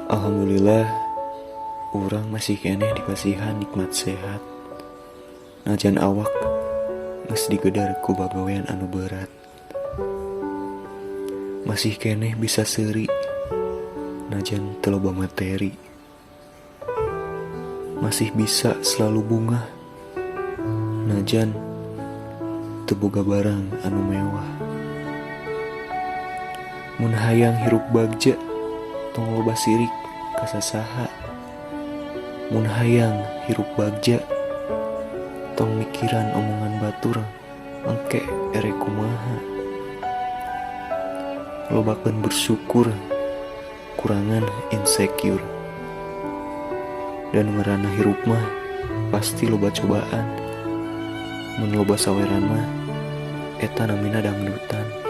Alhamdulillah urang masih keneh dipasihan nikmat sehat. Najan awak geus digedar ku bagawean anu berat. Masih keneh bisa seuri najan teu loba materi. Masih bisa selalu bungah najan teu boga barang anu mewah. Mun hayang hirup bagja tong loba sirik ka sasaha. Mun hayang hirup bagja tong mikiran omongan batur engke erek kumaha. Lobakeun bersyukur kurangan insecure. Dan ngaranna hirup mah pasti loba cobaan. Mun loba saweran mah eta namina dangdutan.